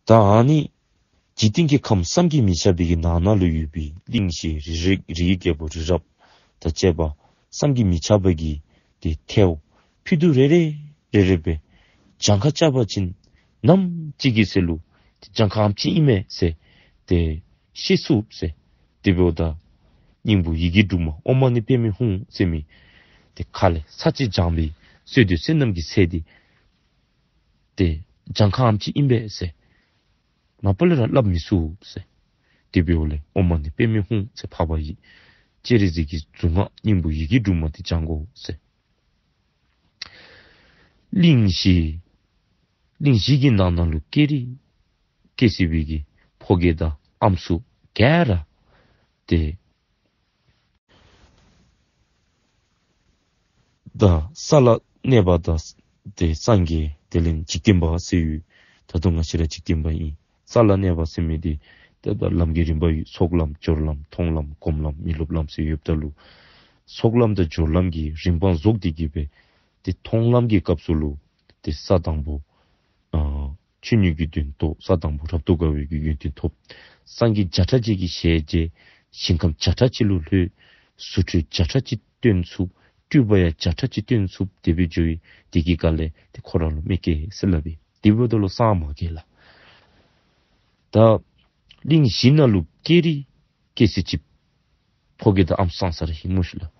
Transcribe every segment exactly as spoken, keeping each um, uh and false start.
ད་ཨ་ནི་འཇིག་རྟེན་གྱི་ཁམས་བསམ་གྱིས་མི་ཁྱབ་པའི་གི་ནང་ན་ལུ་ཡོད་པའི་གླིང་བཞི་རི་རི་རི་རྒྱལ་པོ་རི་རབ་དང་བཅས་པ་བསམ་གྱིས་མི་ཁྱབ་པ་གི་ཏེ་ཐལཝ་ཕུད་རྡོག་རེ་རེ་རེ་རེ་སྦེ་གྱངས་ཁ་རྐྱབ་པ་ཅིན་ནམ་ཅིག་གི་ཚེ་ལུ་ཏེ་གྱངས་ཁ་ཨ་ནེམ་ཅིག་ཨིན་མས་ཟེར་ཏེ་ཤེས་ཚུགས་ཟེར། དེ་འབདཝ་ད་སྙིང་པོ་ཡི་གེ་དྲུག་མ་ཨོཾ་མ་ཎི་པདྨེ་ཧཱུྃ་ཟེར་མི་ཏེ་ཁ་ལས་ཚར་གཅིག་བགྱང་པའི་བསོད་སྡེ་བསོད་ནམས་ཀྱི་ཚད་འདི་ཏེ་གྱངས་ཁ་ཨ་ནེམ་ཅིག་ཨིན་པས་ཟེར། མ་པ་ལས་ར་སླབ་མི་ཚུགས་ཟེར། དེ་འབདཝ་ལས་ཨོཾ་མ་ཎི་པདྨེ་ཧཱུྃ་ཟེར་འཕགས་པ་ཡི་སྤྱན་རས་གཟིགས་ཀྱི་གཟུངས་སྔགས་སྙིང་པོ་ཡི་གེ་དྲུག་མ་འདི་བགྱང་དགོ་ཟེར། གླིང་བཞི་གླིང་བཞི་གི་ནང་ན་ལུ་སྐྱེ་རིགས་སྐྱེ་སྲིད་པའི་གི་ཕོ་སྐྱེས་དང་ཨམ་སྲུ་ག་ར་ཏེ་ད་ས་ལ་གནས་པ་དང་ཏེ་སངས་རྒྱས་དེ་ལས་འཇིག་རྟེན་པ་ཟེར་ཡོད། ད་རུང་ང་བཅས་ར་འཇིག་རྟེན་པ་ཨིན། ས་ལ་གནས་པ་ཟེར་མི་འདི་ཏེ་ད་ལམ་གྱི་རིམ་པ་ཡོད། ཚོགས་ལམ་སྦྱོར་ལམ་མཐོང་ལམ་སྒོམ་ལམ་མི་སློབ་ལམ་ཟེར་ཡོདཔ་ད་ལུ་ཚོགས་ལམ་དང་སྦྱོར་ལམ་གྱི་རིམ་པ་རྫོགས་ཏེ་གི་སྦེ་ཏེ་མཐོང་ལམ་གྱི་སྐབས་སུ་ལུ་ཏེ་ས་དང་པོ་ཨ་ཆོས་ཉིད་ཀྱི་དོན་རྟོགས། ས་དང་པོ་རབ་ཏུ་དགའ་བའི་གི་ཡོན་ཏན་ཐོབ། སངས་རྒྱས་བརྒྱ་ཕྲག་གཅིག་གི་ཞལ་མཇལ། ཞིང་ཁམས་བརྒྱ་ཕྲག་གཅིག་ལུ་ལྷོད། རྫུ་འཕྲུལ་བརྒྱ་ཕྲག་གཅིག་སྟོན་ཚུགས། སྤྲུལ་པ་ཡང་བརྒྱ་ཕྲག་གཅིག་སྟོན་ཚུགས། དེ་སྦེ་འགྱོ་ཡི། དེ་གི་སྐབས་ལས་ཏེ་ཁོ་ར་ལུ་མི་སྐྱེ་ཟེར་སླབ་ཨིན། དེ་འབདཝ་ད་ལུ་སངས་མ་རྒྱས་ལགས། ད་གླིང་བཞི་ནང་ལུ་སྐྱེ་རིགས་སྐྱེ་སྲིད་ཅིག་ཕོ་སྐྱེས་དང་ཨམ་སྲུ་ཙང་ཙ་ར་ཨིན་སྨོ་ཤིག་ལགས།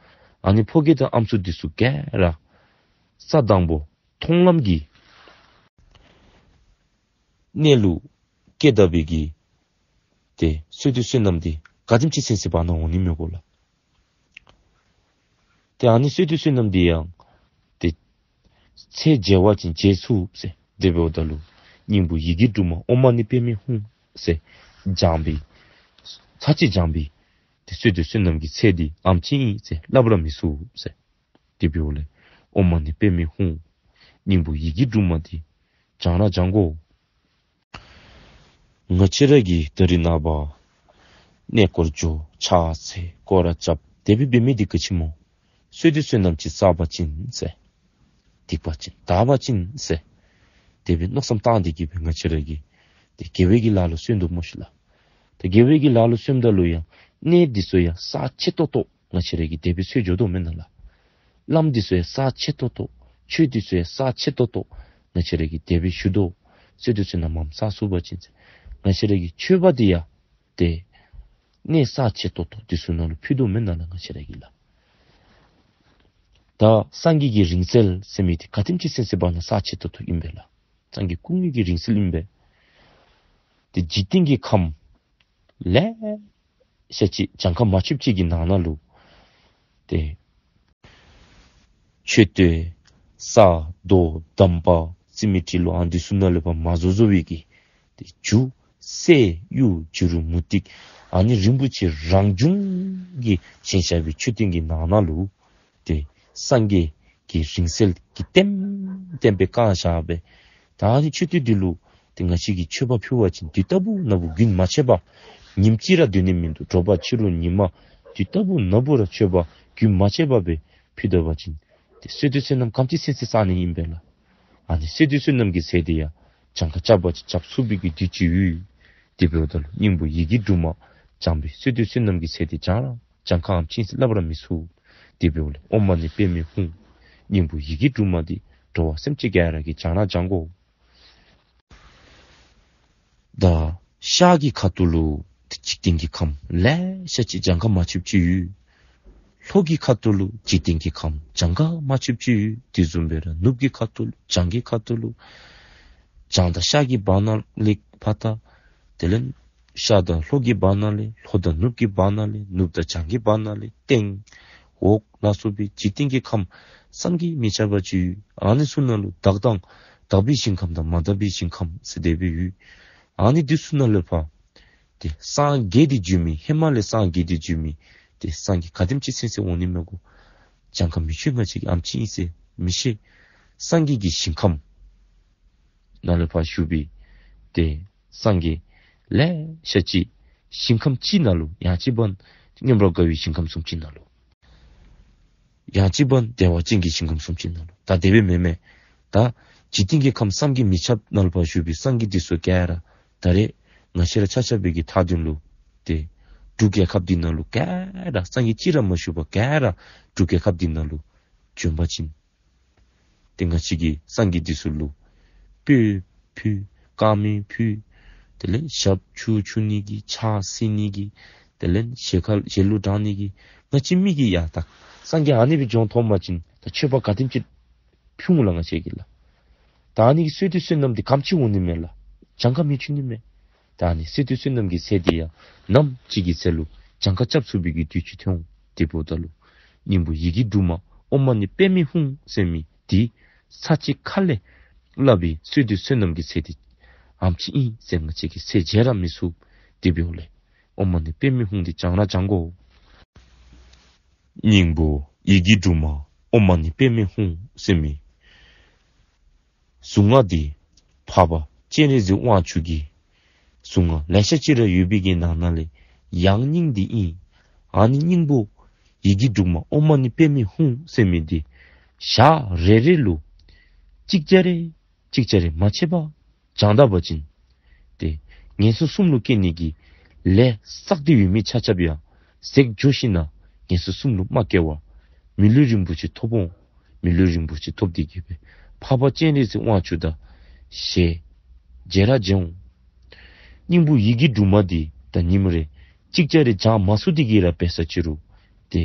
ཨ་ནི་ཕོ་སྐྱེས་དང་ཨམ་སྲུ་འདི་ཚུ་ག་ར་ས་དང་པོ་མཐོང་ལམ་གྱི་གནས་ལུ་སྐྱེ་ད་པའི་གི་ཏེ་བསོད་སྡེ་བསོད་ནམས་འདི་ག་དེམ་ཅིག་ཚུན་ཚོད་བར་ན་འོང་ནི་མས་གོ་ལགས། ཏེ་ཨ་ནི་བསོད་སྡེ་བསོད་ནམས་འདི་ཡང་ཏེ་ཚད་འཇལ་བ་ཅིན་འཇལ་ཚུགས་ཟེར། དེ་འབདཝ་ད་ལུ་སྙིང་པོ་ཡི་གེ་དྲུག་མ་ཨོཾ་མ་ཎི་པདྨེ་ཧཱུྃ་ཟེར་བགྱང་པའི་ཚར་གཅིག་བགྱང་པའི་ཏེ་བསོད་སྡེ་བསོད་ནམས་ཀྱི་ཚད་འདི་ཨ་ནེམ་ཅིག་ཨིན་ཟེར་སླབ་ར་མི་ཚུགས་ཟེར། དེ་འབདཝ་ལས་ཨོཾ་མ་ཎི་པདྨེ་ཧཱུྃ་སྙིང་པོ་ཡི་གེ་དྲུག་མ་འདི་བགྱང་ར་བགྱང་དགོ། ང་བཅས་ར་གིས་ད་རིས་ནངས་པ་གནས་སྐོར་འགྱོ་ཕྱག་འཚལ་སྐོར་ར་རྐྱབ་དེ་སྦེ་འབད་མི་འདི་ག་ཅི་སྨོ། བསོད་སྡེ་བསོད་ནམས་ཅིག་བསགས་པ་ཅིན་ཟེར། སྡིག་པ་ཅིག་དག་པ་ཅིན་ཟེར། དེ་སྦེ་མནོ་བསམ་བཏང་སྟེ་གི་སྦེ་ང་བཅས་ར་གིས་ཏེ་དགེ་བའི་གི་ལཱ་ལུ་སོན་དོ་སྨོ་ཤིག་ལགས། ཏེ་དགེ་བའི་གི་ལཱ་ལུ་སོནམ་ད་ལུ་ཡང་གནས་འདི་ཚུ་ཡང་རྩ་ཆེ་ཏོག་ཏོ་ང་བཅས་ར་གིས་དེ་སྦེ་འཚོལ་འགྱོ་དོ་མེན་ན་ལགས། བླམ་འདི་ཚུ་ཡང་རྩ་ཆེ་ཏོག་ཏོ། ཆོས་འདི་ཚུ་ཡང་རྩ་ཆེ་ཏོག་ཏོ་ང་བཅས་ར་གིས་དེ་སྦེ་ཞུ་དོ། བསོད་སྡེ་བསོད་ནམས་མངམ་བསགས་ཚུགས་པ་ཅིན་ང་བཅས་ར་གི་མཆོད་པ་འདི་ཡང་ཏེ་གནས་རྩ་ཆེ་ཏོག་ཏོ་འདི་ཚུ་ནང་ལུ་ཕུལ་དོ་མེན་ན་ལགས་ང་བཅས་ར་གིས་ལགས། ད་སངས་རྒྱས་ཀྱི་རིང་བསྲེལ་ཟེར་མི་འདི་ག་དེམ་ཅིག་ཚུན་ཚོད་བར་ན་རྩ་ཆེ་ཏོག་ཏོ་ཨིན་པས་ལགས། སངས་རྒྱས་སྐུ་དངོས་ཀྱི་རིང་བསྲེལ་ཨིན་པས། ཏེ་འཇིག་རྟེན་གྱི་ཁམས་ལེ་ཤ་ཅིག་གྱངས་ཁ་མ་ཆོདཔ་ཅིག་གི་ནང་ན་ལུ་ཏེ་མཆོད་རྟེན་ས་རྡོ་འདམ་པ་རྩི་མེད་ཏྲི་ལོ་ཨ་ནི་འདི་ཚུ་ནང་ལས་ཕར་མ་བཟོ་བཟོ་བའི་གི་ཏེ་རྒྱུ་སྲས་གཡུ་བྱུ་རུ་མུ་ཏིག་ཨ་ནི་རིན་པོ་ཆེ་རང་བྱུང་གིས་བཞེངས་བཞག་པའི་མཆོད་རྟེན་གྱི་ནང་ན་ལུ་ཏེ་སངས་རྒྱས་ཀྱི་རིང་བསྲེལ་གྱིས་ལྟེམ་ལྟེམ་སྦེ་བཀང་བཞག་པས། ད་ཨ་ནི་མཆོད་རྟེན་འདི་ལུ་ཏེ་ང་བཅས་ཀྱིས་མཆོད་པ་ཕུལ་བ་ཅིན་དུས་རྟག་བུ་ན་བུ་རྒྱུན་མ་ཆད་པར་ཉིནམ་གཅིག་ར་སྡོད་ནི་མིན་འདུག། དྲོ་པ་ཕྱི་རུ་ཉི་མ་དུས་རྟག་བུ་ན་བུ་ར་མཆོད་པ་རྒྱུན་མ་ཆད་པར་སྦེ་ཕུལ་ད་པ་ཅིན་ཏེ་བསོད་སྡེ་བསོད་ནམས་ག་དེམ་ཅིག་ཚུན་ཚོད་བསགས་ནི་ཨིན་པས་ལགས། ཨ་ནི་བསོད་སྡེ་བསོད་ནམས་ཀྱི་ཚད་འདི་ཡང་གྱངས་ཁ་རྐྱབ་པ་ཅིན་རྐྱབ་ཚུགས་པའི་གི་དུས་ཅིག་ཡོད། དེ་འབདཝ་ད་ལུ་སྙིང་པོ་ཡི་གེ་དྲུག་མ་བགྱང་པའི་བསོད་སྡེ་བསོད་ནམས་ཀྱི་ཚད་འདི་བགྱང་ར་བགྱང་ཁ་ཨ་ནེམ་ཅིག་ཨིན་ཟེར་སླབ་ར་མི་ཚུགས། དེ་འབདཝ་ལས་ཨོཾ་མ་ཎི་པདྨེ་ཧཱུྃ་སྙིང་པོ་ཡི་གེ་དྲུག་མ་འདི་འགྲོ་བ་སེམས་ཅན་ག་ར་གིས་བགྱང་ར་བགྱང་དགོ། ད་ཤར་གྱི་ཁ་ཐུག་ལུ་འཇིག་རྟེན་གྱི་ཁམས་ལེ་ཤ་ཅིག་གྱངས་ཁ་མ་ཆོདཔ་ཅིག་ཡོད། ལྷོ་གི་ཁ་ཐུག་ལུ་འཇིག་རྟེན་གྱི་ཁམས་གྱངས་ཁ་མ་ཆོདཔ་ཅིག་ཡོད། དེ་བཟུམ་སྦེ་ར་ནུབ་ཀྱི་ཁ་ཐུག་ལུ་བྱང་གི་ཁ་ཐུག་ལུ་བྱང་དང་ཤར་གྱི་བར་ན་ལས་ཕར་ད་དེ་ལས་ཤར་དང་ལྷོ་གི་བར་ན་ལས་ལྷོ་དང་ནུབ་ཀྱི་བར་ན་ལས་ནུབ་དང་བྱང་གི་བར་ན་ལས་སྟེང་འོག་ལ་སོགས་པའི་འཇིག་རྟེན་གྱི་ཁམས་བསམ་གྱིས་མི་ཁྱབ་པ་ཅིག་ཡོད། ཨ་ནི་ཚུ་ནང་ལུ་དག་དང་དག་པའི་ཞིང་ཁམས་དང་མ་དག་པའི་ཞིང་ཁམས་ཟེར་དེ་སྦེ་ཡོད། ཨ་ནི་འདི་ཚུ་ནང་ལས་ཕར་ཏེ་སངས་རྒྱས་ཏེ་འགྱོ་མི་ཧེ་མ་ལས་སངས་རྒྱས་ཏེ་འགྱོ་མི་ཏེ་སངས་རྒྱས་ག་དེམ་ཅིག་ཚུན་ཚོད་འོང་ནི་མས་གོ། གྱངས་ཁ་མི་ཆོད་ང་བཅས་ཀྱིས་ཨ་ནེམ་ཅིག་ཨིན་ཟེར་མི་ཤེས། སངས་རྒྱས་ཀྱི་ཞིང་ཁམས་ནང་ལས་ཕར་བཞུགས་པའི་ཏེ་སངས་རྒྱས་ལེ་ཤ་ཅིག་ཞིང་ཁམས་གཅིག་ནང་ལུ་ཡང་ཅིན་མངོན་པར་དགའ་བའི་ཞིང་ཁམས་སུམ་ཅུ་ནང་ལུ། ཡང་ཅིན་བདེ་བ་ཅན་གྱི་ཞིང་ཁམས་སུམ་ཅུ་ནང་ལུ། ད་དེ་སྦེ་མེན་མས། ད་འཇིག་རྟེན་གྱི་ཁམས་བསམ་གྱིས་མི་ཁྱབ་ནང་ལུ་ཕར་བཞུགས་པའི་སངས་རྒྱས་འདི་ཚུ་ག་ར་ ད་རེས་ང་བཅས་ར་ཆ་ཁྱབ་པའི་གི་མཐའ་དོན་ལུ་ཏེ་འབྲུག་རྒྱལ་ཁབ་འདི་ནང་ལུ་ག་ར་སངས་རྒྱས་གཅིག་ར་མ་བཞུགས་པར་ག་ར་འབྲུག་རྒྱལ་ཁབ་འདི་ནང་ལུ་བྱོན་པ་ཅིན་ཏེ་ང་བཅས་ཀྱི་སངས་རྒྱས་འདི་ཚུ་ལུ་སྤོས་ཕུལ། དཀར་མེ་ཕུལ། དེ་ལས་ཞབས་ཆུ་འཁྱུ་ནི་གི་ཕྱག་བསིལ་ནི་གི་དེ་ལས་ཞལ་ཁ་ཞལ་ལུ་དྲང་ནི་གི་ང་བཅས་མི་གིས་ཡང་ད་སངས་རྒྱས་ཨ་ནི་སྦེ་བྱོན་ཐོབ་པ་ཅིན་ད་མཆོད་པ་ག་དེམ་ཅིག་ཕུལ་འོང་ལགས་ང་བཅས་ཀྱིས་ལགས། ད་ཨ་ནི་གི་བསོད་སྡེ་བསོད་ནམས་འདི་ག་དེམ་ཅིག་འོང་ནི་མས་ལགས། གྱངས་ཁ་མི་ཆོད་ནི་མས། ད་ཨ་ནི་བསོད་སྡེ་བསོད་ནམས་ཀྱི་ཚད་འདི་ཡང་ནམ་ཅིག་གི་ཚེ་ལུ་གྱངས་ཁ་རྐྱབ་ཚུགས་པའི་གི་དུས་ཅིག་ཐོན་འོང་། དེ་འབདཝ་ད་ལུ་སྙིང་པོ་ཡི་གེ་དྲུག་མ་ཨོཾ་མ་ཎི་པདྨེ་ཧཱུྃ་ཟེར་མི་འདི་ཚར་གཅིག་ཁ་ལས་སླབ་པའི་བསོད་སྡེ་བསོད་ནམས་ཀྱི་ཚད་འདི་ཨ་ནེམ་ཅིག་ཨིན་ཟེར་ང་བཅས་ཀྱིས་ཚད་འཇལ་ར་མི་ཚུགས། དེ་འབདཝ་ལས་ཨོཾ་མ་ཎི་པདྨེ་ཧཱུྃ་འདི་བགྱང་ར་བགྱང་དགོ། སྙིང་པོ་ཡི་གེ་དྲུག་མ་ཨོཾ་མ་ཎི་པདྨེ་ཧཱུྃ་ཟེར་མི་གཟུངས་སྔགས་འདི་འཕགས་པ་སྤྱན་རས་གཟིགས་དབང་ཕྱུག་གི་གཟུངས་སྔགས་ལེ་ཤ་ཅིག་ར་ཡོད་པའི་གི་ནང་ན་ལས་ཡང་སྙིང་འདི་ཨིན། ཨ་ནི་སྙིང་པོ་ཡི་གེ་དྲུག་མ་ཨོཾ་མ་ཎི་པདྨེ་ཧཱུྃ་ཟེར་མི་འདི་ཞག་རེ་རེ་ལུ་གཅིག་བྱས་ར་གཅིག་བྱས་ར་མ་ཆད་པར་བགྱང་ད་པ་ཅིན་ཏེ་ངན་སོང་གསུམ་ལུ་སྐྱེ་ནི་གི་ལས་བསགས་ཏེ་ཡོད་མི་ཆ་ཁྱབ་ཡང་ཟད་འགྱོ་ཞིནམ་ན་ངན་སོང་གསུམ་ལུ་མ་སྐྱེ་བར་མི་ལུས་རིན་པོ་ཆེ་ཐོབ་འོང་། མི་ལུས་རིན་པོ་ཆེ་ཐོབ་སྟེ་གི་སྦེ་འཕགས་པ་སྤྱན་རས་གཟིགས་དབང་ཕྱུག་དང་ཞལ་མཇལ་ར་མཇལ་འོང་། སྙིང་པོ་ཡི་གེ་དྲུག་མ་འདི་ད་ཉིནམ་རེ་གཅིག་བྱས་ར་བགྱང་མ་ཚུགས་ཏེ་གི་ར་འབད་ས་ཅིག་རུང་ཏེ་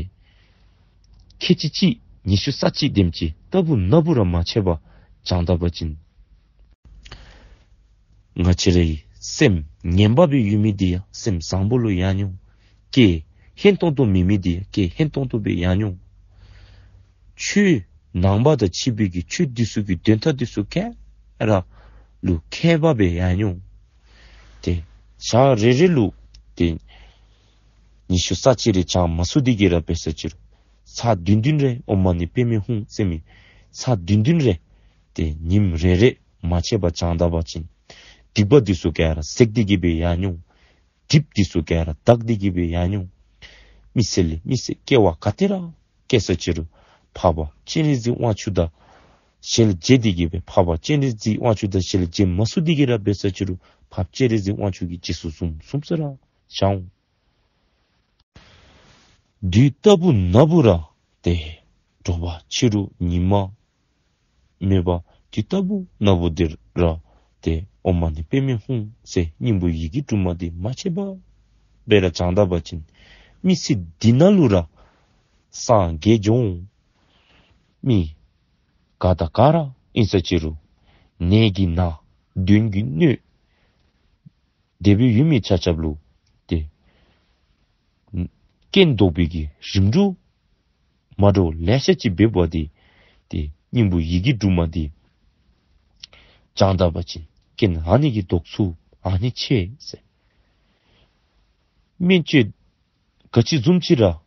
ཁལ་གཅིག་གཅིག་ཉི་ཤུ་རྩ་གཅིག་དེམ་ཅིག་ལྟ་བུ་ན་བུ་ར་མ་ཆད་པར་བགྱང་ད་པ་ཅིན་ང་བཅས་རའི་སེམས་ངན་པ་སྦེ་ཡོད་མི་འདི་ཡང་སེམས་བཟང་པོ་ལུ་ཡར་འགྱོ་འོང་། སྐྱེ་ཧན་ཏོང་ཏོ་མེད་མི་འདི་ཡང་སྐྱེ་ཧན་ཏོང་ཏོ་སྦེ་ཡར་འགྱོ་འོང་། ཆོས་ནང་པ་དང་ཕྱི་པའི་གི་ཆོས་འདི་ཚུ་གི་དོན་དག་འདི་ཚུ་ག་ར་ལུ་མཁས་པ་སྦེ་ཡར་འགྱོ་འོང་། ཏེ་ཞག་རེ་རེ་ལུ་ཏེ་ཉི་ཤུ་རྩ་གཅིག་རེ་བགྱང་མ་ཚུགས་ཏེ་གི་ར་འབད་ས་ཅིག་རུང་ཚར་བདུན་བདུན་རེ་ཨོཾ་མ་ཎི་པདྨེ་ཧཱུྃ་ཟེར་མི་ཚར་བདུན་བདུན་རེ་ཏེ་ཉིནམ་རེ་རེ་མ་ཆད་པར་བགྱང་ད་པ་ཅིན་སྡིག་པ་འདི་ཚུ་ག་ར་ཟད་དེ་གི་སྦེ་ཡར་འགྱོ་འོང་། གྲིབ་འདི་ཚུ་ག་ར་དག་སྟེ་གི་སྦེ་ཡར་འགྱོ་འོང་། མི་ཚེ་ལས་མི་ཚེ་སྐྱེ་བ་ག་ཏེ་ར་སྐྱེ་ས་ཅིག་རུང་འཕགས་པ་སྤྱན་རས་གཟིགས་དབང་ཕྱུག་དང་ཞལ་མཇལ་ཏེ་གི་སྦེ་འཕགས་པ་སྤྱན་རས་གཟིགས་དབང་ཕྱུག་དང་ཞལ་མཇལ་མ་ཚུགས་ཏེ་གི་ར་འབད་ས་ཅིག་རུང་འཕགས་པ་སྤྱན་རས་གཟིགས་དབང་ཕྱུག་གི་རྗེས་སུ་བཟུང་བཟུངམ་ས་ར་བཞག་འོང་། དུས་རྟག་བུ་ན་བུ་ར་ཏེ་དྲོ་པ་ཕྱི་རུ་ཉིན་མ་མེད་པར་དུས་རྟག་བུ་ན་བུ་འདི་ར་ཏེ་ཨོཾ་མ་ཎི་པདྨེ་ཧཱུྃ་ཟེར་སྙིང་པོ་ཡི་གེ་དྲུག་མ་འདི་མ་ཆད་པར་སྦེ་ར་བགྱང་ད་པ་ཅིན་མི་ཚེ་འདི་ནང་ལུ་ར་སངས་རྒྱས་འགྱོ་འོང་། མི་ག་དང་ག་ར་ཨིན་ས་ཅིག་རུང་ནད་ཀྱིས་ན་གདོན་གྱིས་གནོད་དེ་སྦེ་ཡོད་མི་ཆ་ཁྱབ་ལུ་ཏེ་རྐྱེན་བཟློག་པའི་གི་རིམ་གྲོ་མ་འདྲཝ་ལེ་ཤ་ཅིག་འབདཝ་ད་ཏེ་སྙིང་པོ་ཡི་གེ་དྲུག་མ་འདི་བགྱང་ད་པ་ཅིན་རྐྱེན་ཨ་ནི་གིས་བཟློག་ཚུགས། ཨ་ནི་ཆེ་ཟེར། སྨན་བཅོས་ག་ཅི་བཟུམ་ཅིག་ར་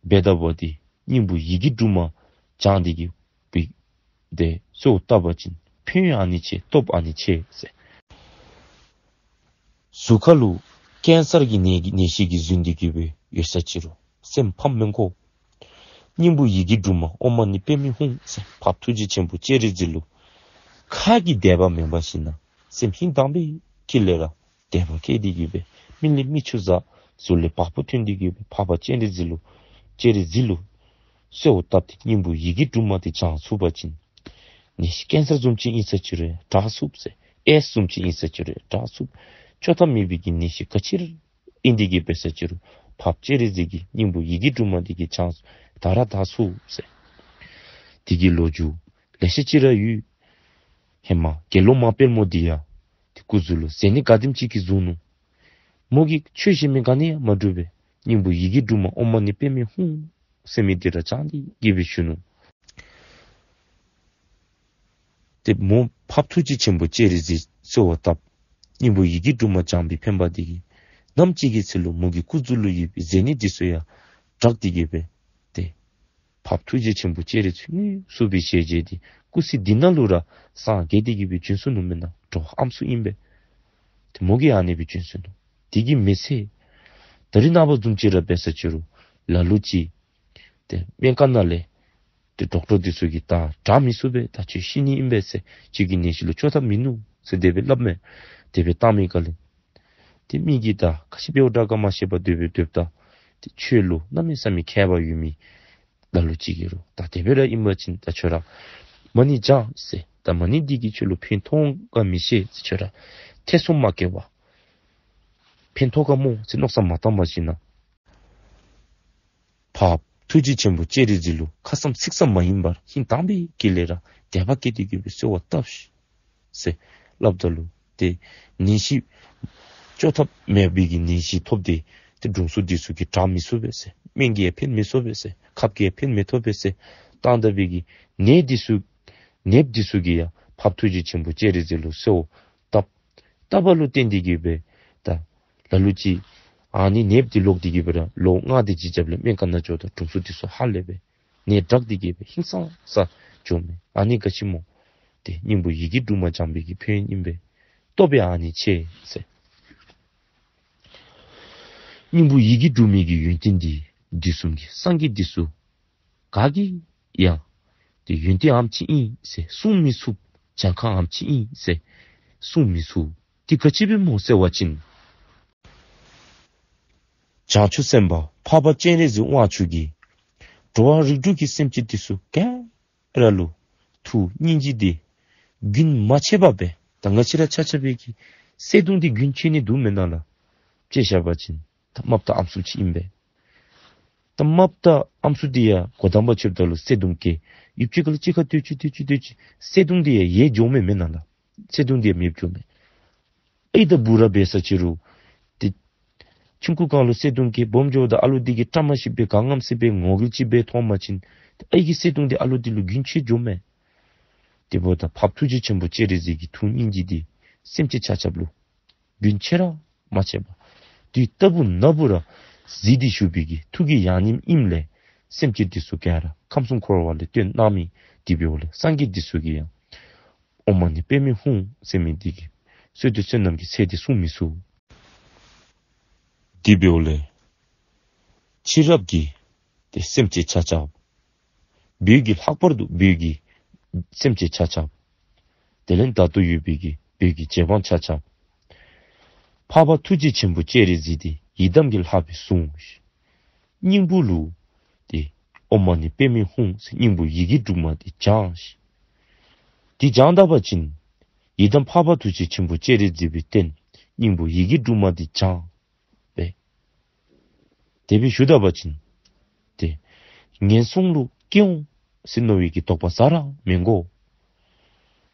འབད་ད་པ་ཏེ་སྙིང་པོ་ཡི་གེ་དྲུག་མ་བགྱང་སྟེ་གི་སྦེ་ཏེ་གསོལཝ་བཏབ་པ་ཅིན་ཕན་ཡོན་ཨ་ནི་ཆེ་སྟོབས་ཨ་ནི་ཆེ་ཟེར། གཟུགས་ཁ་ལུ་ཀེན་སར་གྱི་ནད་ཀྱི་ནད་གཞི་གིས་ཟིན་ཏེ་གི་སྦེ་ཡོད་ས་ཅིག་རུང་སེམས་ཕམ་མི་དགོ། སྙིང་པོ་ཡི་གེ་དྲུག་མ་ཨོཾ་མ་ཎི་པདྨེ་ཧཱུྃ་ཟེར་འཕགས་པ་ཐུགས་རྗེ་ཆེན་པོ་སྤྱན་རས་གཟིགས་ལུ་ཁ་གིས་དད་པ་མེན་པར་ཞིན་ན་སེམས་ཧིང་དྭངས་པའི་དཀྱིལ་ལས་ར་དད་པ་བསྐྱེད་དེ་གི་སྦེ་མི་ལས་མི་ཆུང་ཟ་གཟུགས་ལས་བ་སྤུ་ཐོན་ཏེ་གི་སྦེ་འཕགས་པ་སྤྱན་རས་གཟིགས་ལུ་སྤྱན་རས་གཟིགས་ལུ་གསོལཝ་བཏབ་སྟེ་སྙིང་པོ་ཡི་གེ་དྲུག་མ་འདི་བགྱང་ཚུགས་པ་ཅིན་ནད་གཞི་ཀེན་སར་བཟུམ་ཅིག་ཨིན་ས་ཅིག་རུང་དྲག་ཚུགས་ཟེར། ཨེཌསི་བཟུམ་ཅིག་ཨིན་ས་ཅིག་རུང་དྲག་ཚུགས། བཅོས་ཐབས་མེད་པའི་གི་ནད་གཞི་ག་ཅི་ར་ཨིན་ཏེ་གི་འབད་ས་ཅིག་རུང་འཕགས་པ་སྤྱན་རས་གཟིགས་ཀྱི་སྙིང་པོ་ཡི་གེ་དྲུག་མ་འདི་གིས་བྱང་དག་ར་དག་ཚུགས་ཟེར། དེ་གི་ལོ་རྒྱུས་ལེ་ཤ་ཅིག་ར་ཡོད། ཧེ་མ་དགེ་སློང་མ་དཔལ་མོ་འདི་ཡང་ཏེ་སྐུ་གཟུགས་ལུ་མཛེ་ནད་ག་དེམ་ཅིག་གིས་བཟུང་ནུག། མོ་གིས་ཆོས་གཞན་མི་ག་ནི་ཡང་མ་སྒྲུབ་པས། སྙིང་པོ་ཡི་གེ་དྲུག་མ་ཨོཾ་མ་ཎི་པདྨེ་ཧཱུྃ་ཟེར་མི་འདི་ར་བགྱང་སྟེ་གི་སྦེ་བཞུགས་ནུག། ཏེ་མོ་འཕགས་པ་ཐུགས་རྗེ་ཆེན་པོ་སྤྱན་རས་གཟིགས་གསོལཝ་བཏབ། སྙིང་པོ་ཡི་གེ་དྲུག་མ་བགྱང་པའི་ཕན་པ་འདི་གིས་ནམ་ཅིག་གི་ཚེ་ལུ་མོ་གི་སྐུ་གཟུགས་ལུ་ཡོད་པའི་མཛེ་ནད་འདི་ཚུ་ཡང་དྲག་སྟེ་གི་སྦེ་ཏེ་འཕགས་པ་ཐུགས་རྗེ་ཆེན་པོ་སྤྱན་རས་གཟིགས་དངོས་སུ་སྦེ་ཞལ་མཇལ་ཏེ་སྐུ་ཚེ་འདི་ནང་ལུ་ར་སངས་རྒྱས་ཏེ་གི་སྦེ་བྱོན་སོ་ནུག་མེན་ན། འགྲོ་བ་ཨམ་སྲུ་ཨིན་པས། ཏེ་མོ་གིས་ཨ་ནི་སྦེ་བྱོན་སོ་ནུག། དེ་གིས་མི་ཚད་ད་རེས་ནངས་པ་བཟུམ་ཅིག་ར་འབད་ས་ཅིག་རུང་ལ་ལུ་ཅིག་ཏེ་སྨན་ཁང་ནང་ལས་ཏེ་ཌོག་ཊར་འདི་ཚུ་གིས་ད་དྲག་མི་ཚུགས་པས། ད་ཁྱོད་ཤི་ནི་ཨིན་པས་ཟེར། ཁྱོད་ཀྱི་ནད་གཞི་ལུ་བཅོས་ཐབས་མིན་ནུག་ ཟེར་དེ་སྦེ་སླབ་མས། དེ་སྦེ་བཏང་མི་ག་ལས། ཏེ་མི་གིས་ད་ག་ཅི་འབདཝ་འདྲ་ག་མ་ཤེས་པར་དེ་སྦེ་སྡོདཔ་ད། ཏེ་ཆོས་ལུ་གནམ་མེད་ས་མེད་མཁས་པ་ཡོད་མི་ལ་ལུ་ཅིག་གིས་རུང་ད་དེ་སྦེ་ར་ཨིན་པ་ཅིན་ད་ཁྱོད་ར་མ་ཎི་བགྱང་ཟེར། ད་མ་ཎི་འདི་གིས་ཁྱོད་ལུ་ཕན་ཐོགས་ག་མི་ཤེས་ཟེར། ཁྱོད་ར་ཐེ་ཚོམ་མ་བསྐྱེད་པར་ཕན་ཐོགས་ག་སྨོ་ཟེར་མནོ་བསམ་མ་བཏང་པར་ཞིན་ན། འཕགས་པ་ཐུགས་རྗེ་ཆེན་པོ་སྤྱན་རས་གཟིགས་ལུ་ཁ་ཙམ་ཚིག་ཙམ་མ་ཡིན་པར་ཧིང་དྭངས་པའི་དཀྱིལ་ལས་ར་དད་པ་བསྐྱེད་དེ་གི་སྦེ་གསོལ་བ་བཏབ་ཤིག་ཟེར་སླབ་ད་ལུ། ཏེ་ནད་གཞི་བཅོས་ཐབས་མེད་པའི་གི་ནད་གཞི་ཐོབ་སྟེ་ཏེ་དྲུང་འཚོ་འདི་ཚུ་གིས་དྲག་མི་ཚུགས་པས་ཟེར། སྨན་གྱིས་ཡང་ཕན་མི་ཐོགས་པས་ཟེར། ཁབ་ཀྱིས་ཡང་ཕན་མི་ཐོགས་པས་ཟེར་བཏང་ད་པའི་གི་ནདཔ་འདི་ཚུ་ནདཔ་འདི་ཚུ་གིས་ཡང་འཕགས་པ་ཐུགས་རྗེ་ཆེན་པོ་སྤྱན་རས་གཟིགས་ལུ་གསོལ་བ་བཏབ། བཏབ་པ་ལུ་བརྟེན་ཏེ་གི་སྦེ་ད་ལ་ལུ་ཅིག་ཨ་ནི་ནདཔ་འདི་ལོག་སྟེ་གི་སྦེ་ར་ལོ་ལྔ་དེ་ཅིག་རྒྱབ་ལས་སྨན་ཁང་ནང་འགྱོཝ་ད་དྲུང་འཚོ་འདི་ཚུ་ཧ་ལས་པའི་ནད་དྲག་སྟེ་གི་སྦེ་ཧིང་སངས་ས་འགྱོཝ་མས། ཨ་ནི་ག་ཅི་སྨོ། ཏེ་སྙིང་པོ་ཡི་གེ་དྲུག་མ་བགྱང་པའི་གི་ཕན་ཡོན་ཨིན་པས། སྟོབས་ཡང་ཨ་ནི་ཆེ་ཟེར། སྙིང་པོ་ཡི་གེ་དྲུག་མའི་གི་ཡོན་ཏན་འདི་དུས་གསུམ་གྱི་སངས་རྒྱས་འདི་ཚུ་ག་གིས་ཡང་ཏེ་ཡོན་ཏན་ཨ་ནེམ་ཅིག་ཨིན་ཟེར་གསུང་མི་ཚུགས། གྱངས་ཁ་ཨ་ནེམ་ཅིག་ཨིན་ཟེར་གསུང་མི་ཚུགས། དེ་ག་ཅི་སྦེ་སྨོ་ཟེར་བ་ཅིན། བྱང་ཆུབ་སེམས་དཔའ་འཕགས་པ་སྤྱན་རས་གཟིགས་དབང་ཕྱུག་གིས་འགྲོ་བ་རིགས་དྲུག་གི་སེམས་ཅན་འདི་ཚུ་ག་ར་ལུ་ཐུགས་སྙིང་རྗེ་འདི་རྒྱུན་མ་ཆད་པ་སྦེ། ད་ང་བཅས་ར་ཆ་ཁྱབ་སྦེ་གི་བསེ་གདུང་འདི་རྒྱུན་ཆད་ནི་འདུག་མེན་ན་ལགས། དཔྱེ་བཞག་པ་ཅིན་ད་རྨགཔ་དང་ཨམ་སྲུ་ཅིག་ཨིན་པས། ད་རྨགཔ་དང་ཨམ་སྲུ་འདི་ཡང་འགོ་དང་པ་ཆགསཔ་ད་ལུ་བསེ་གདུང་གི་ཡུདཔ་ཅིག་ཁ་ལུ་གཅིག་ཁར་སྡོད་ཅི་སྡོད་ཅི་སྡོད་ཅི་བསེ་གདུང་འདི་ཡང་ཡལ་འགྱོཝ་མས་མེན་ན་ལགས། བསེ་གདུང་འདི་ཡང་མེདཔ་འགྱོཝ་མས། ཨའི་དང་བུ་ར་འབད་ས་ཅི་རུང་ཏེ་ཆུང་ཀུ་སྒང་ལུ་བསེ་གདུང་གི་སྦོམ་འགྱོཝ་ད་ཨ་ལུ་འདི་གིས་བཀྲ་མ་ཤིསཔ་སྦེ་ག་ངམ་ཤེས་པའི་ངོ་རྒོལ་ཅིག་འབད་མཐོང་པ་ཅིན་ཏེ་ཨའི་གི་བསེ་གདུང་འདི་ཨ་ལུ་འདི་ལུ་རྒྱུན་ཆད་འགྱོཝ་མས། དེ་འབདཝ་ད་འཕགས་པ་ཐུགས་རྗེ་ཆེན་པོ་སྤྱན་རས་གཟིགས་ཀྱི་ཐུགས་སྙིང་རྗེ་འདི་སེམས་ཅན་ཆ་ཁྱབ་ལུ་རྒྱུན་ཆད་ར་མ་ཆད་པར་དུས་རྟག་བུ་ན་བུ་ར་གཟིགས་ཏེ་བཞུགས་པའི་གི་ཐུགས་ཀྱི་ཡང་ནིང་ཨིནམ་ལས་སེམས་ཅན་འདི་ཚུ་ག་ར་ཁམས་གསུམ་འཁོར་བ་ལས་བཏོན་གནང་མི། དེ་འབདཝ་ལས་སངས་རྒྱས་འདི་ཚུ་གིས་ཡང་ཨོཾ་མ་ཎི་པདྨེ་ཧཱུྃ་ཟེར་མི་འདི་གིས་བསོད་བདེ་བསོད་ནམས་ཀྱི་ཚད་འདི་བསྲུང་མི་ཚུགས། དེ་འབདཝ་ལས་ཕྱི་རབས་ཀྱི་ཏེ་སེམས་ཅན་ཆ་ཁྱབ། བོད་ཀྱི་ལྷག་པར་དུ་བོད་ཀྱི་སེམས་ཅན་ཆ་ཁྱབ། དེ་ལས་ད་ལྟོ་ཡོད་པའི་གི་བོད་ཀྱི་རྗེ་འབངས་ཆ་ཁྱབ། འཕགས་པ་ཐུགས་རྗེ་ཆེན་པོ་སྤྱན་རས་གཟིགས་འདི་ཡི་དམ་གྱིས་ལྷག་སྦེ་བསྲུང་ཞིང་། སྙིང་པོ་ལུ་ཏེ་ཨོཾ་མ་ཎི་པདྨེ་ཧཱུྃ་ཟེར་སྙིང་པོ་ཡི་གེ་དྲུག་མ་འདི་བགྱང་ཞིང་། འདི་བགྱང་ད་པ་ཅིན་ཡི་དམ་འཕགས་པ་ཐུགས་རྗེ་ཆེན་པོ་སྤྱན་རས་གཟིགས་སྦེ་བསྟེན། སྙིང་པོ་ཡི་གེ་དྲུག་མ་འདི་བགྱང་སྦེ། དེ་སྦེ་ཞུ་ད་པ་ཅིན་ཏེ་ངན་སོང་ལུ་སྐྱེ་འོང་ཟེར་མནོ་བའི་གི་དོགས་པ་ཟ་ར་མི་དགོ།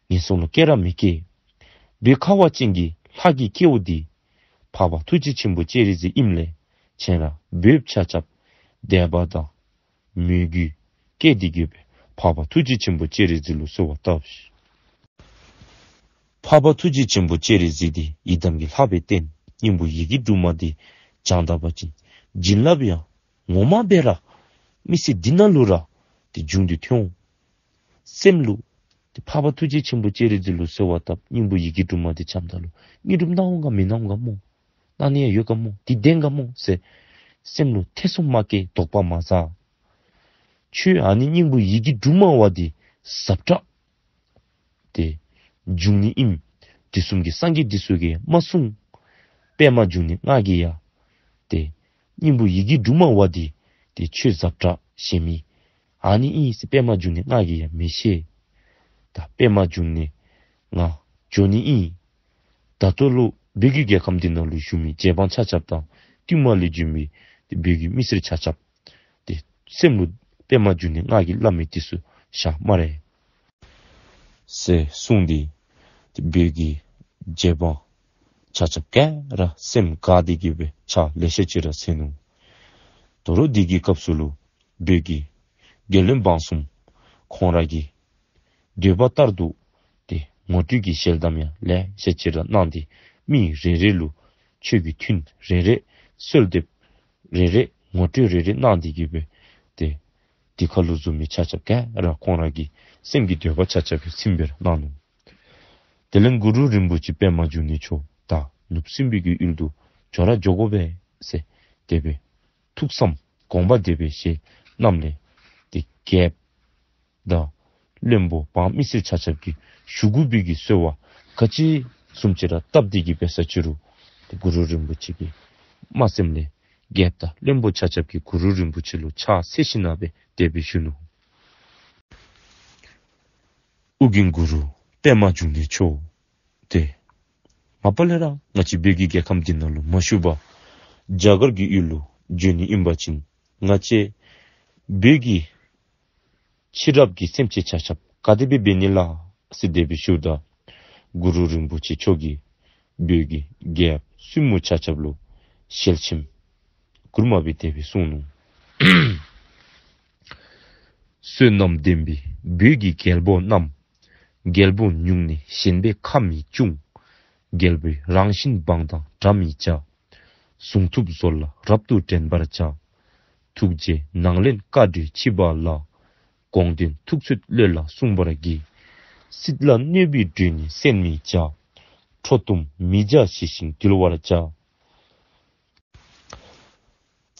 ངན་སོང་ལུ་སྐྱེ་ར་མི་སྐྱེ། བོད་ཁ་བ་ཅན་གྱི་ལྷ་གི་སྐྱེ་བོ་འདི་འཕགས་པ་ཐུགས་རྗེ་ཆེན་པོ་སྤྱན་རས་གཟིགས་ཨིནམ་ལས་ཁྱེད་ར་བོདཔ་ཆ་ཁྱབ་དད་པ་དང་མོས་གུས་བསྐྱེད་དེ་གི་སྦེ་འཕགས་པ་ཐུགས་རྗེ་ཆེན་པོ་སྤྱན་རས་གཟིགས་ལུ་གསོལ་བ་བཏབ་ཤིག། འཕགས་པ་ཐུགས་རྗེ་ཆེན་པོ་སྤྱན་རས་གཟིགས་འདི་ཡི་དམ་གྱིས་ལྷག་སྦེ་བསྟེན། སྙིང་པོ་ཡི་གེ་དྲུག་མ་འདི་བགྱང་ད་པ་ཅིན་བྱིན་རླབས་ཡང་ངོ་མ་སྦེ་ར་མི་ཚེ་འདི་ནང་ལུ་ར་ཏེ་འབྱུང་སྟེ་ཐོན་འོང་། སེམས་ལུ་ཏེ་འཕགས་པ་ཐུགས་རྗེ་ཆེན་པོ་སྤྱན་རས་གཟིགས་ལུ་གསོལ་བ་བཏབ། སྙིང་པོ་ཡི་གེ་དྲུག་མ་འདི་བགྱངམ་ད་ལུ་དངོས་གྲུབ་གནང་འོང་ག་མི་གནང་འོང་ག་སྨོ། གནང་ནི་ཡང་ཡོད་ག་སྨོ། འདི་བདེན་ག་སྨོ་ཟེར་སེམས་ལུ་ཐེ་ཚོམ་མ་བསྐྱེད། དོགས་པ་མ་ཟ། ཁྱོད་ཨ་ནི་སྙིང་པོ་ཡི་གེ་དྲུག་མ་བ་འདི་ཟབ་དྲགས་ཏེ་འབྱུང་ནི་ཨིནམ་དུས་གསུམ་གྱི་སངས་རྒྱས་འདི་ཚུ་གིས་མ་གསུངས། པདྨ་འབྱུང་གནས་སྔགས་ཀྱིས་ཡང་ཏེ་སྙིང་པོ་ཡི་གེ་དྲུག་མ་བ་འདི་ཏེ་ཆོས་ཟབ་དྲགས་ཞན་མི་ཨ་ནི་ཨིན་ཟེར་པདྨ་འབྱུང་གནས་སྔགས་ཀྱིས་ཡང་མི་བཤད། ད་པདྨ་འབྱུང་གནས་ང་འགྱོ་ནི་ཨིན། ད་ལྟོ་ལུ་བོད་ཀྱི་རྒྱལ་ཁམས་འདི་ནང་ལུ་བཞུགས་མི་རྗེ་འབངས་ཆ་ཁྱབ་དང་བསྟུད་མར་ལས་བྱོན་མི་ཏེ་བོད་ཀྱི་མི་སེར་ཆ་ཁྱབ་ཏེ་སེམས་ལུ་པདྨ་འབྱུང་གནས་སྔགས་ཀྱིས་སླབ་མི་འདི་ཚུ་བཞག་སྨ་རེ་ཟེར་གསུངས་ཏེ། ཏེ་བོད་ཀྱི་རྗེ་འབངས་ཆ་ཁྱབ་ག་ར་སེམས་དགའ་སྟེ་གི་སྦེ་ཕྱག་ལེ་ཤ་ཅིག་ར་འཚལ་ནུག། དོ་རུང་དེ་གི་སྐབས་སུ་ལུ་བོད་ཀྱི་རྒྱལ་བློན་འབངས་གསུམ་ཁོང་ར་གི་འདོད་པ་ལྟར་དུ་ཏེ་ངོ་སྤྲོད་ཀྱི་ཞལ་གདམས་ཡང་ལེ་ཤ་ཅིག་ར་གནང་སྟེ་མི་རེ་རེ་ལུ་ཆོས་ཀྱི་ཐུན་རེ་རེ་གསོལ་འདེབས་རེ་རེ་ངོ་སྤྲོད་རེ་རེ་གནང་སྟེ་གི་སྦེ་ཏེ་དེ་ཁར་ལུ་བཞུགས་མི་ཆ་ཁྱབ་ག་ར་ཁོང་ར་གི་སེམས་ཀྱི་འདོད་པ་ཆ་ཁྱབ་ཀྱིས་ཚིམ་པར་གནང་ནུག། དེ་ལས་གུ་རུ་རིན་པོ་ཆེ་པདྨ་འབྱུང་གནས་མཆོག་ད་ནུབ་སྲིན་པོའི་གི་ཡུལ་དུ་འགྱོ་ར་འགྱོ་དགོ་པས་ཟེར་དེ་སྦེ་ཐུགས་བསམ་དགོངས་པ་དེ་སྦེ་བཞེས་གནངམ་ལས་ཏེ་རྒྱལཔོ་དང་བློན་པོ་འབངས་མི་སེར་ཆ་ཁྱབ་ཀྱིས་ཞུ་དགོ་པའི་གི་གསོལ་བ་ ག་ཅི་བཟུམ་ཅིག་ར་སྟབས་བདེ་གི་འབད་ས་ཅིག་རུང་ཏེ་གུ་རུ་རིན་པོ་ཆེ་གི་མ་སེམས་ལས་རྒྱལཔོ་དང་བློན་པོ་ཆ་ཁྱབ་ཀྱིས་གུ་རུ་རིན་པོ་ཆེ་ལུ་ཕྱག་འཚལ་ཞིནམ་ལས་དེ་སྦེ་ཞུ་ནུག། ཨོ་རྒྱན་གུ་རུ་པདྨ་འབྱུང་གནས་མཆོག། ཏེ་མ་པ་ལས་ར་ང་བཅས་བོད་ཀྱི་རྒྱལ་ཁམས་འདི་ནང་ལུ་མ་བཞུགས་པར་རྒྱ་གར་གྱི་ཡུལ་ལུ་བྱོན་ནི་ཨིན་པ་ཅིན་ང་བཅས་བོད་ཀྱི་ཕྱི་རབས་ཀྱི་སེམས་ཅན་ཆ་ཁྱབ་ག་དེ་སྦེ་འབད་ནི་ལགས་ཟེར་དེ་སྦེ་ཞུཝ་ད་གུ་རུ་རིན་པོ་ཆེ་མཆོག་གིས་བོད་ཀྱི་རྒྱལཔོ་བཙུན་མོ་ཆ་ཁྱབ་ལུ་ཞལ་ཆེམས་མགུར་མ་སྦེ་དེ་སྦེ་གསུངས་ནུག། བསོད་ནམས་ལྡན་པའི་བོད་ཀྱི་རྒྱལ་པོ་རྣམས། རྒྱལ་པོ་ཉུང་ནས་ཞན་པའི་ཁ་མི་ཆུང་། རྒྱལ་པོའི་རང་བཞིན་བང་དང་འདྲ་མི་བྱ། གཟུངས་ཐུབ་བཟོ་ལ་རབ་ཏུ་འགྲན་པར་བྱ། ཐུགས་རྗེ་ནང་ལེན་བཀའ་བགྲོས་ཕྱི་པ་ལ། དགོངས་དོན་ཐུགས་ཚོད་བློ་ལ་གསུང་བར་གྱིས། སྲིད་ལ་གནོད་པའི་བགྲོས་ནི་སེལ་མི་བྱ། ཁྲོ་གཏུམ་མི་བྱ་ཞི་ཞིང་དུལ་བར་བྱ།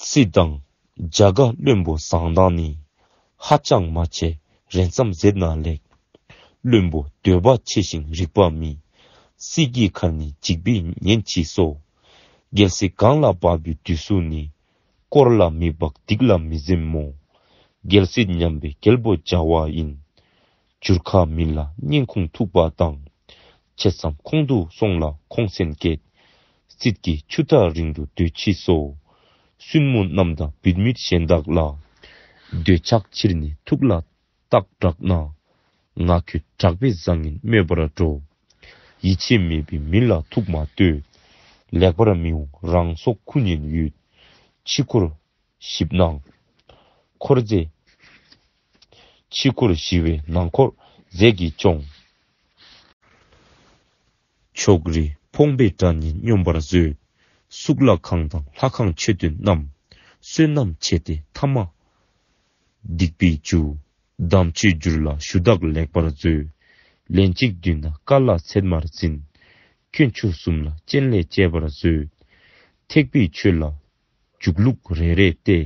སྲིད་དང་རྒྱ་གར་བློན་པོ་བཟང་དང་ནི། ཧ་ཅང་མ་ཆེ་རན་ཙམ་ཟད་ན་ལེགས། བློན་པོ་འདོད་པ་ཆེ་ཞིང་རིག་པ་མི། སྲིད་ཀྱི་ཁར་ནི་འཇིགས་པས་ཉེན་ཆེ་སོ། རྒྱལ་སྲིད་གང་ལ་བབ་པའི་དུས་སུ་ནི། དཀོར་ལ་མི་སྦག་སྡིག་ལ་མི་འཛེམ་མོ། རྒྱལ་སྲིད་ཉམས་པའི་རྒྱལ་པོ་བྱ་བ་ཡིན། འགྱུར་ཁ་མི་ལ་སྙིང་ཁུང་ཐུག་པ་དང་། ཆེ་ཙམ་ཁོང་དུ་སོང་ལ་ཁོང་སེམས་བསྐྱེད། སྲིད་ཀྱི་ཆུ་མཐའ་རིང་དུ་སྡོད་ཆི་སོ། བཙུན་མོ་རྣམས་དང་བུད་མེད་གཞན་དག་ལ། འདོད་ཆགས་ཕྱིར་ནི་ཐུགས་ལ་བཏགས་དྲག་ན། ང་ཁྱོད་དྲག་པོའི་བཟང་ངན་སྨོད་པར་འགྲོ། ཡིད་ཆེས་མེད་པའི་མི་ལ་ཐུགས་མ་གཏོད། ལེགས་པར་མི་འོང་རང་སྲོག་ཁུ་ཉན་ཡོད། ཕྱི་འཁོར་ཞིབ་ནང་འཁོར་རྫས། ཕྱི་འཁོར་ཞི་བའི་ནང་འཁོར་རྫས་ཀྱིས་སྐྱོང་། ཕྱོགས་རིས་ཕོངས་པའི་དགྲ་ཉིད་སྙོམས་པར་མཛོད། གཙུག་ལག་ཁང་དང་ལྷ་ཁང་མཆོད་རྟེན་རྣམས། བསོད་ནམས་ཆེ་སྟེ་ཐ་མ་སྡིག་པའི་རྒྱུ། དམ་ཆོས་བསྒྱུར་ལ་ཞུ་དག་ལེགས་པར་མཛོད། ལན་གཅིག་བདུན་ན་བཀའ་ལ་ཚད་མར་འཛིན། དཀོན་མཆོག་གསུམ་ལ་སྤྱན་ལས་གཅེས་པར་མཛོད། ཐེག་པའི་ཆོས་ལ་འཇུག་ལུགས་རེ་རེ་སྟེ།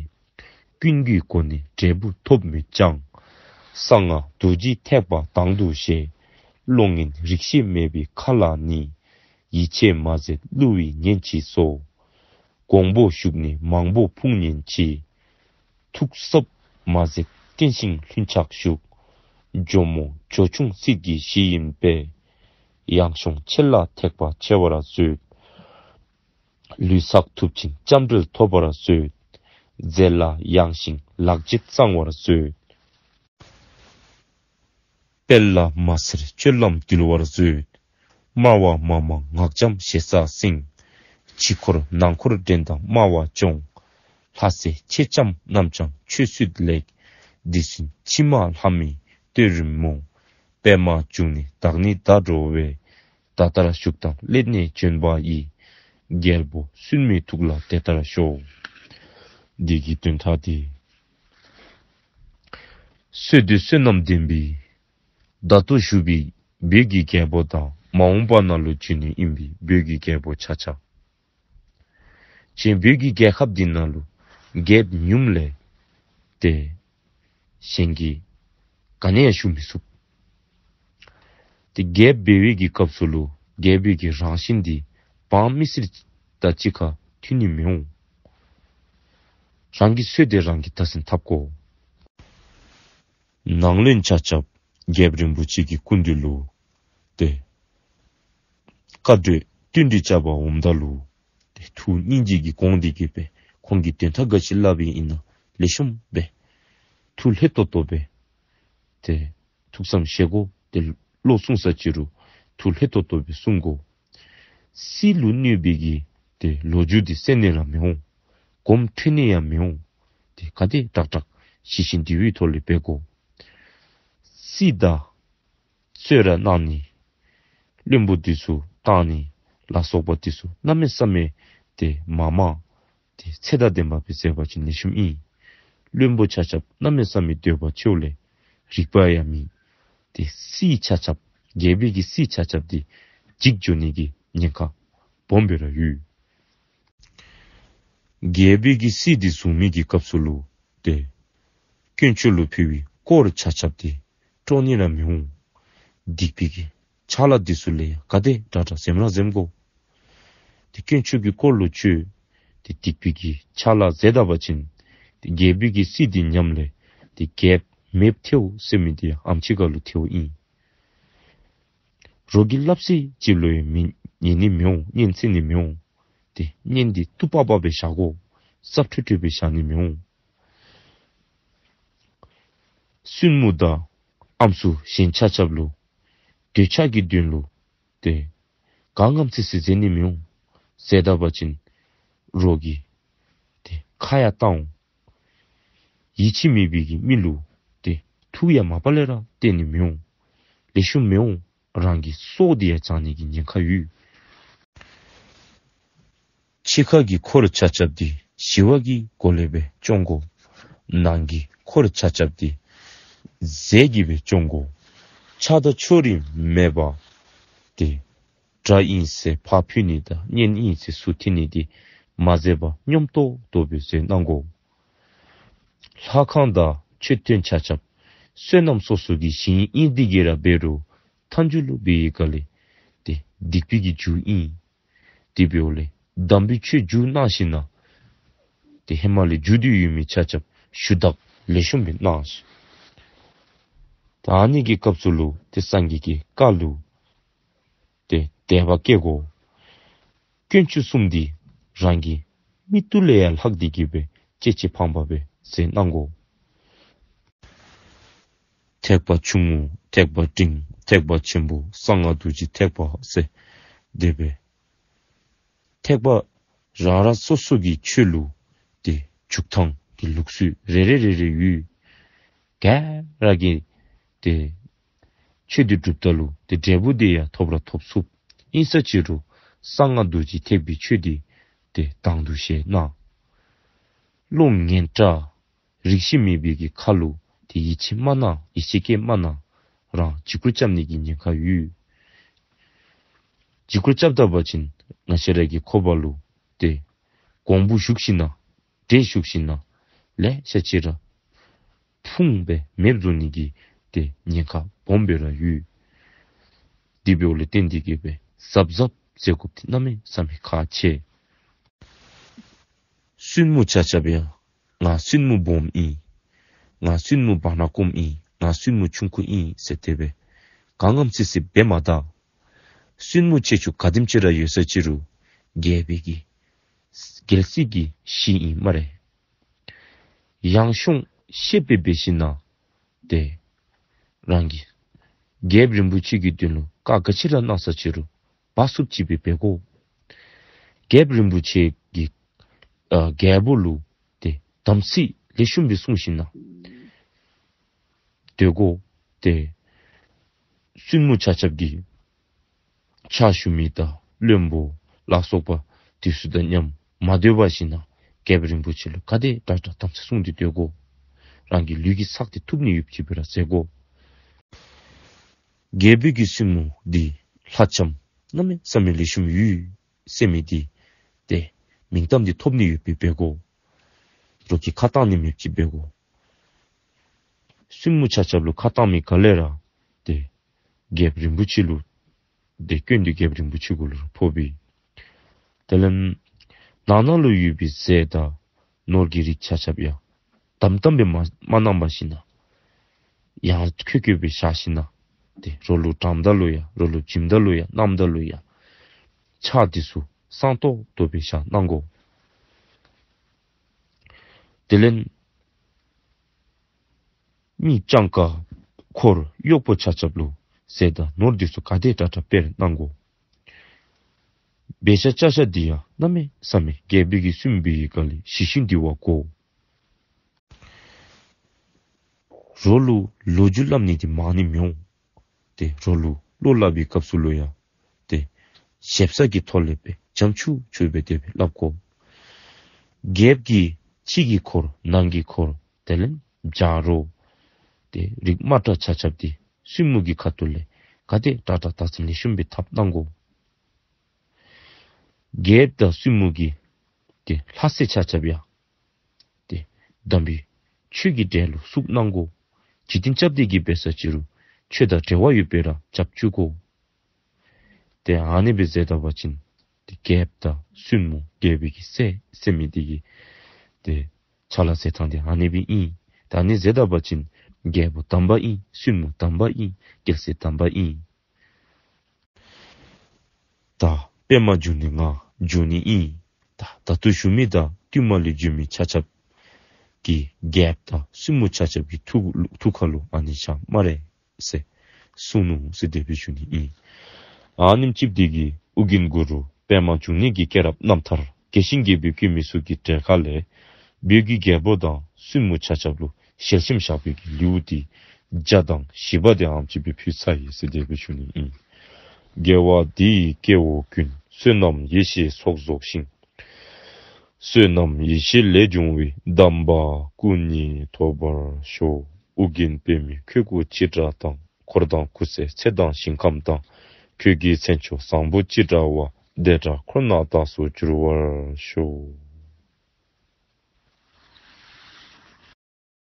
ཀུན་གྱི་སྒོ་ནས་འབྲས་བུ་ཐོབ་མོད་ཀྱང་། གསང་སྔགས་རྡོ་རྗེ་ཐེག་པ་དང་དུ་བཞེས། བློ་ངན་རིག་ཤེས་མེད་པའི་ཁ་ལ་ནི། ཡིད་ཆེས་མ་མཛད་བསླུ་བའི་གཉེན་གྱིས་སོ། དགོངས་པ་ཞུགས་ནས་མང་པོ་ཕུང་ཉེན་ཆེ། ཐུགས་གཟབ་མ་མཛད་བསྟན་ཞིང་ལྷུན་ཆགས་བཞུགས། ཇོ་མོ་ཇོ་ཆུང་སྲིད་ཀྱི་གཞི་ཡིན་པས། ཡང་ཤོང་ཆེ་ལ་ཐེག་པ་ཆེ་བར་མཛོད། ལུས་བསགས་ཐུབ་ཅིང་ལྕམ་དྲལ་ཐོབ་པར་མཛོད། རྫས་ལ་ཡང་ཞིང་ལག་རྗེས་གཙང་བར་མཛོད། དཔལ་ལ་མ་སེར་སྤྱོད་ལམ་འདུལ་བར་མཛོད། སྨྲ་བ་མ་མང་ངག་འཇམ་ཞེ་ས་སེང་། ཕྱི་འཁོར་ནང་འཁོར་འགྲན་དང་སྨྲ་བ་སྐྱོང་། ལྷ་སྲས་མཆེད་ལྕམ་རྣམས་ཀྱང་ཆོས་སྲིད་ལེགས། འདི་བཞིན་ཕྱི་མ་ལྷ་མིའི་སྟོད་རིང་མོ། པདྨ་འབྱུང་གནས་བདག་ནི་ད་འགྲོ་བས། ད་ལྟར་བཞུགས་དང་སླད་ནས་བྱོན་པ་ཡི། རྒྱལ་པོ་བཙུན་མོའི་ཐུགས་ལ་དེ་ལྟར་ཤོག། འདི་གི་དོན་དག་འདི་བསོད་བདེ་བསོད་ནམས་ལྡན་པའི་ད་ལྟོ་བཞུགས་པའི་བོད་ཀྱི་རྒྱལ་པོ་དང་མ་འོངས་པ་ནང་ལུ་བྱོན་ནི་ཨིན་པའི་བོད་ཀྱི་རྒྱལ་པོ་ཆ་ཁྱབ། ཅིན་བོད་ཀྱི་རྒྱལ་ཁབ་འདི་ནང་ལུ་རྒྱལཔོ་ཉུངམ་ལས་ཏེ་གཞན་གྱིས་ག་ནི་ཡང་ཞུ་མི་ཚུགས། ཏེ་རྒྱལཔོ་འབད་བའི་གི་སྐབས་སུ་ལུ་རྒྱལ་པོའི་གི་རང་བཞིན་འདི་འབངས་མི་སེར་དང་གཅིག་ཁར་མཐུན་ནི་མི་འོང་། རང་གི་སྲོལ་འདི་རང་གིས་ད་སེམས་འཐབ་དགོ། ནང་བློན་ཆ་ཁྱབ་རྒྱལཔོ་རིན་པོ་ཆེ་གི་སྐུ་མདུན་ལུ་ཏེ་བཀའ་བགྲོས་བསྟུན་གྲོས་རྐྱབ་པར་འོངམ་ད་ལུ་ཏེ་ཐུགས་སྙིང་རྗེ་གིས་དགོངས་ཏེ་གིས་སྦེ་ཁོང་གིས་དོན་དག་ག་ཅི་སླབ་ཨིན་ན་ལེགས་ཤོམ་སྦེ་ཐུགས་ལྷོད་ཏོག་ཏོ་སྦེ་ཏེ་ཐུགས་བསམ་བཞེས་དགོ། ཏེ་བློ་གསུང་ས་ཅིག་རུང་ཐུགས་ལྷོད་ཏོག་ཏོ་སྦེ་གསུང་དགོ། སྲིད་ལུ་གནོད་པའི་གི་ཏེ་ལོ་རྒྱུས་འདི་གསན་ནི་ར་མི་འོང་། དགོངསམ་ཁྲེལ་ནི་ཡང་མི་འོང་། ཏེ་ག་དེ་དྲག་དྲག་ཞི་ཞིང་དུལ་བའི་ཐོག་ལས་འབད་དགོ། སྲིད་དང་རྩོད་ར་གནང་ནི། བློན་པོ་འདི་ཚུ་བཏང་ནི་ལ་སོགས་པ་འདི་ཚུ་གནམ་མེད་ས་མེད་ཏེ་མ་མང་ཏེ་ཚད་དང་ལྡནམ་སྦེ་མཛད་པ་ཅིན་ལེགས་ཤོམ་ཨིན། བློན་པོ་ཆ་ཁྱབ་གནམ་མེད་ས་མེད་འདོད་པ་ཆེཝ་ལས་རིག་པ་ཡང་མེད། ཏེ་སྲིད་ཆ་ཁྱབ་རྒྱལ་པོའི་གི་སྲིད་ཆ་ཁྱབ་འདི་འཇིག་འགྱོ་ནི་གི་ཉེན་ཁ་སྦོམ་སྦེ་ར་ཡོད། རྒྱལ་པོའི་གི་སྲིད་འདི་བཟུང་མི་གི་སྐབས་སུ་ལུ་ཏེ་དཀོན་མཆོག་ལུ་ཕུལ་བའི་དཀོར་ཆ་ཁྱབ་འདི་སྤྲོ་ནི་ར་མི་འོང་། སྡིག་པའི་གི་ ཕྱག་ལཱ་འདི་ཚུ་ལུ་ཡང་ག་དེ་དྲག་དྲག་གཟེམ་ར་གཟེམ་དགོ། ཏེ་དཀོན་མཆོག་གི་དཀོར་ལུ་སྤྱོད། ཏེ་སྡིག་པའི་གི་ཕྱག་ལཱ་མཛད་ད་པ་ཅིན་ཏེ་རྒྱལ་པོའི་གི་སྲིད་འདི་ཉམས་ལས་ཏེ་རྒྱལཔོ་མེདཔ་ཐལཝ་ཟེར་མི་འདི་ཡང་ཨམ་ཅིག་ཁར་ལུ་ཐལཝ་ཨིན། རོགས་ཀྱི་སླབ་ཚིག་ཅིག་ལུ་ཡང་མི་ཉན་ནི་མི་འོང་། སྙན་གསན་ནི་མི་འོང་། ཏེ་སྙན་འདི་སྟུག་པག་པ་སྦེ་བཞག་དགོ། སྲབ་ཁྲོ་ཁྲོ་སྦེ་བཞག་ནི་མི་འོང་། བཙུན་མོ་དང་ཨམ་སྲུ་གཞན་ཆ་ཁྱབ་ལུ་འདོད་ཆགས་ཀྱི་དོན་ལུ་ཏེ་གང་ངམ་ཙི་ཙི་མཛད་ནི་མི་འོང་། མཛད་ད་པ་ཅིན་རོགས་ཀྱིས་ཏེ་ཁ་ཡང་བཏང་འོང་། ཡིད་ཆེས་མེད་པའི་གི་མི་ལུ་ཏེ་ཐུགས་ཡང་མ་པ་ལས་ར་གཏད་ནི་མི་འོང་། ལེགས་ཤོམ་མི་འོང་། རང་གི་སྲོག་འདི་ཡང་བཅང་ནི་གི་ཉེན་ཁ་ཡོད། ཕྱི་ཁ་གི་འཁོར་ཆ་ཁྱབ་འདི་ཞི་བ་གི་སྒོ་ལས་སྦེ་སྐྱོང་དགོ། ནང་གི་འཁོར་ཆ་ཁྱབ་འདི་རྫས་ཀྱིས་སྦེ་སྐྱོང་དགོ། ཆགས་སྡང་ཕྱོགས་རིས་མེད་པ་ཏེ་དགྲ་ཨིན་ཟེར་ཕར་ཕུད་ནི་དང་གཉེན་ཨིན་ཟེར་ཚུར་འཐེན་ནི་འདི་མ་མཛད་པར་སྙོམས་ཏོག་ཏོ་སྦེ་མཛད་གནང་དགོ། ལྷ་ཁང་དང་མཆོད་རྟེན་ཆ་ཁྱབ་བསོད་ནམས་སོ་སོ་གི་ཞིང་ཨིན་དེ་གིས་ར་འབད་རུང་མཐའ་མཇུག་ལུ་འབད་བའི་སྐབས་ལས་ཏེ་སྡིག་པའི་གི་རྒྱུ་ཨིན། དེ་འབདཝ་ལས་དམ་པའི་ཆོས་རྒྱུད་གནང་ཞིན་ན་ཏེ་ཧེ་མ་ལས་རྒྱུད་དུ་ཡོད་མི་ཆ་ཁྱབ་ཞུ་དག་ལེགས་ཤོམ་སྦེ་གནང་ཞིག། ད་ཨ་ནི་གི་སྐབས་སུ་ལུ་ཏེ་སངས་རྒྱས་ཀྱི་བཀའ་ལུ་ཏེ་དད་པ་བསྐྱེད་དགོ། དཀོན་མཆོག་གསུམ་འདི་རང་གི་མིག་ཏོ་ལས་ཡང་ལྷག་སྟེ་གིས་སྦེ་གཅེས་གཅེས་ཕངས་ཕངས་སྦེ་མཛད་གནང་དགོ། ཐེག་པ་ཆུང་ངུ་ཐེག་པ་འབྲིང་ཐེག་པ་ཆེན་པོ་གསང་སྔགས་རྡོ་རྗེ་ཐེག་པ་ཟེར་དེ་སྦེ་ཐེག་པ་རང་རང་སོ་སོ་གི་ཆོས་ལུ་ཏེ་འཇུག་ཐངས་ཀྱི་ལུགས་སྲོལ་རེ་རེ་རེ་རེ་ཡོད། ག་ར་གིས་ཏེ་ཆོས་འདི་སྒྲུབ་ད་ལུ་ཏེ་འབྲས་བུ་འདི་ཡང་ཐོབ་ར་ཐོབ་ཚུགས། ཨིན་ས་ཅི་རུང་གསང་སྔགས་རྡོ་རྗེ་ཐེག་པའི་ཆོས་འདི་ཏེ་དང་དུ་བཤད་གནང་། བློ་ངན་དྲགས་རིགས་ཞེན་མེད་པའི་གི་ཁ་ལུ་ཏེ་ཡིད་ཆེས་མ་གནང་། ཡིད་ཆེས་སྐྱེ་མ་གནང་། རང་འཇིགས་སྐུལ་རྐྱབ་ནི་གི་ཉེན་ཁ་ཡོད། འཇིགས་སྐུལ་རྐྱབ་ད་པ་ཅིན་ང་བཅས་ར་གི་ཁོག་པ་ལུ་ཏེ་གོང་བུ་ཞུགས་ཞིན་ན་འདྲེ་ཞུགས་ཞིན་ན་ལེ་ཤ་ཅིག་ར་ཕུང་སྦེ་མེདཔ་བཟོ་ནི་གི་ཏེ་ཉེན་ཁ་སྦོམ་སྦེ་ར་ཡོད། དེ་འབདཝ་ལས་བརྟེན་ཏེ་གིས་སྦེ་གཟབ་གཟབ་མཛད་དགོཔ་འདི་གནམ་མེད་ས་མེད་ཁག་ཆེ། བཙུན་མོ་ཆ་ཁྱབ་ཡང་ང་བཙུན་མོ་སྦོམ་ཨིན། ང་བཙུན་མོ་བར་ན་ཀུམ་ཨིན། ང་བཙུན་མོ་ཆུང་ཀུ་ཨིན་ཟེར་དེ་སྦེ་གང་ངམ་ཙི་ཙི་འབད་མ་ད། བཙུན་མོ་ཆེ་ཆུང་ག་དེམ་ཅིག་ར་ཡོད་ས་ཅི་རུང་རྒྱལ་པོའི་གི་རྒྱལ་སྲིད་ཀྱི་གཞི་ཨིན་སྨ་རེ། ཡང་ཤོང་ཤེས་པའི་འབད་ཞིན་ན་ཏེ་རང་གི་རྒྱལཔོ་རིན་པོ་ཆེ་གི་དོན་ལུ་བཀའ་ག་ཅི་ར་གནང་ས་ཅི་རུང་འབག་ཚུགསཔ་ཅིག་སྦེ་འབད་དགོ། རྒྱལཔོ་རིན་པོ་ཆེ་གི་ཨ་རྒྱལ་པོ་ལུ་ཏེ་དམ་ཚིག་ལེགས་ཤོམ་སྦེ་བསྲུང་ཞིན་ན་སྡོད་དགོ། ཏེ་བཙུན་མོ་ཆ་ཁྱབ་ཀྱི་ཕྱག་ཞུ་མི་དང་བློན་པོ་ལ་སོགས་པ་དེ་ཚུ་དང་མཉམ་མ་སྡོད་པར་ཞིན་ན་རྒྱལཔོ་རིན་པོ་ཆེ་ལུ་ག་དེ་དྲག་དྲག་དམ་ཚིག་བསྲུང་སྟེ་སྡོད་དགོ། རང་གི་ལུས་ཀྱི་ཚགས་འདི་ཐུབ་ནི་ཡོདཔ་ཅིག་སྦེ་ར་མཛད་དགོ། རྒྱལ་པོའི་གི་བཙུན་མོ་འདི་ལྷ་ལྕམ་གནམ་མེད་ས་མེད་ལེགས་ཤོམ་ཡོད་ཟེར་མི་འདི་ཏེ་མིང་གཏམ་འདི་ཐོབ་ནི་ཡོདཔ་སྦེ་འབད་དགོ། རོགས་ཀྱིས་ཁ་བཏང་ནི་མེདཔ་ཅིག་འབད་དགོ། བཙུན་མོ་ཆ་ཁྱབ་ལུ་ཁ་བཏང་མི་ག་ལས་ར་ཏེ་རྒྱལཔོ་རིན་པོ་ཆེ་ལུ་ཏེ་སྐྱོན་འདི་རྒྱལཔོ་རིན་པོ་ཆེ་གུ་ལུ་ར་ཕོག་པས། དེ་ལས་ནང་ན་ལུ་ཡོད་པའི་ཟས་དང་ནོར་གྱི་རིགས་ཆ་ཁྱབ་ཡང་དམ་དམ་སྦེ་མ་མ་གནང་པར་ཞིན་ན་ཡང་ཁྱོད་ཁྱོད་སྦེ་བཞག་ཞིན་ན་ཏེ་རོགས་ལུ་དགྲམ་ད་ལུ་ཡང་རོགས་ལུ་བྱིནམ་ད་ལུ་ཡང་གནངམ་ད་ལུ་ཡང་ཕྱག་འདི་ཚུ་གསང་ཏོག་ཏོ་སྦེ་བཞག་གནང་དགོ། དེ་ལས་མི་སྤྱང་ཀ་འཁོར་གཡོག་པོ་ཆ་ཁྱབ་ལུ་ཟས་དང་ནོར་འདི་ཚུ་ག་དེ་དྲག་དྲག་སྤེལ་གནང་དགོ། འབད་བཞག་བཅའ་བཞག་འདི་ཡང་གནམ་མེད་ས་མེད་རྒྱལ་པོའི་གི་བཙུན་མོ་འབད་བའི་སྐབས་ལས་ཞི་ཞིང་དུལ་བ་དགོ། རོགས་ལུ་ལོ་རྒྱུས་སླབ་ནི་འདི་མང་ནི་མི་འོང་། ཏེ་རོགས་ལུ་བློ་སླབ་པའི་སྐབས་སུ་ལུ་ཡང་ཏེ་ཞིབ་ཚགས་ཀྱི་ཐོག་ལས་སྦེ་བྱམས་ཆུབ་ཆུབ་སྦེ་དེ་སྦེ་སླབ་དགོ། རྒྱལཔོ་གི་ཕྱི་གི་འཁོར་ནང་གི་འཁོར་དེ་ལས་ཇ་རོ་ཏེ་རིགས་དམའ་དྲགས་ཆ་ཁྱབ་འདི་བཙུན་མོ་གི་ཁ་ཐུག་ལས་ག་དེ་དྲག་དྲག་བདག་འཛིན་ལེགས་ཤོམ་སྦེ་འཐབ་གནང་དགོ། རྒྱལཔོ་དང་བཙུན་མོ་གི་ཏེ་ལྷ་སྲས་ཆ་ཁྱབ་ཡང་ཏེ་དམ་པའི་ཆོས་ཀྱི་གྲལ་ལུ་བཙུགས་གནང་དགོ། འཇིག་རྟེན་རྐྱབ་སྟེ་གིས་འབད་ས་ཅི་རུང་ཆོས་དང་འབྲེལ་བ་ཡོད་པའི་ར་རྐྱབ་བཅུག་དགོ། ཏེ་ཨ་ནི་སྦེ་ཟེར་ད་པ་ཅིན་ཏེ་རྒྱལཔོ་དང་བཙུན་མོ་རྒྱལ་པོའི་གི་སྲས་ཟེར་མི་འདི་གི་ཏེ་ཕྱག་ལཱ་མཛད་ཐངས་འདི་ཨ་ནི་སྦེ་ཨིན། ད་ཨ་ནི་ཟེར་ད་པ་ཅིན་རྒྱལ་པོ་དམ་པ་ཨིན། བཙུན་མོ་དམ་པ་ཨིན། རྒྱལ་སྲས་དམ་པ་ཨིན། ད་པདྨ་འབྱུང་གནས་ང་འབྱོན་ནི་ཨིན། ད་ད་ལྟོ་བཞུགས་མི་དང་བསྟུད་མར་ལུ་འབྱོན་མི་ཆ་ཁྱབ་ཀྱི་རྒྱལཔོ་དང་བཙུན་མོ་ཆ་ཁྱབ་ཀྱི་ཐུགས་ཐུགས་ཁ་ལུ་ཨ་ནི་བཞག་སྨ་རེ་ཟེར་གསུངས་ནུག་ཟེར་དེ་སྦེ་ཞུ་ནི་ཨིན། ཨ་ནེམ་ཅིག་འདི་གིས་ཨོ་རྒྱན་གུ་རུ་པདྨ་འབྱུང་གནས་ཀྱི་སྐྱེས་རབས་རྣམ་ཐར་རྒྱས་ཤིང་རྒྱས་པར་བཀོད་མི་ཚུ་གི་གྲལ་ཁ་ལས་བོད་ཀྱི་རྒྱལ་པོ་དང་བཙུན་མོ་ཆ་ཁྱབ་ལུ་ཞལ་ཆེམས་བཞག་པའི་གི་ལེའུ་འདི་བརྒྱ་དང་བཞི་པ་དེ་ཨ་ནེམ་ཅིག་སྦེ་ཕུལ་ཚར་ཡི་ཟེར་དེ་སྦེ་ཞུ་ནི་ཨིན། དགེ་བ་འདི་ཡིས་སྐྱེ་བོ་ཀུན། བསོད་ནམས་ཡེ་ཤེས་ཚོགས་རྫོགས་ཤིང་། བསོད་ནམས་ཡེ་ཤེས་ལས་བྱུང་བའི། དམ་པ་སྐུ་གཉིས་ཐོབ་པར་ཤོག། ཨོ་རྒྱན་པདྨའི་ཁྱོད་སྐུ་ཅི་འདྲ་དང་། འཁོར་དང་སྐུ་ཚེ་ཚེ་དང་ཞིང་ཁམས་དང་། ཁྱོད་ཀྱི་མཚན་མཆོག་བཟང་པོ་ཅི་འདྲ་བ། དེ་འདྲ་ཁོ་ནར་བདག་སོགས་འགྱུར་བར་ཤོག།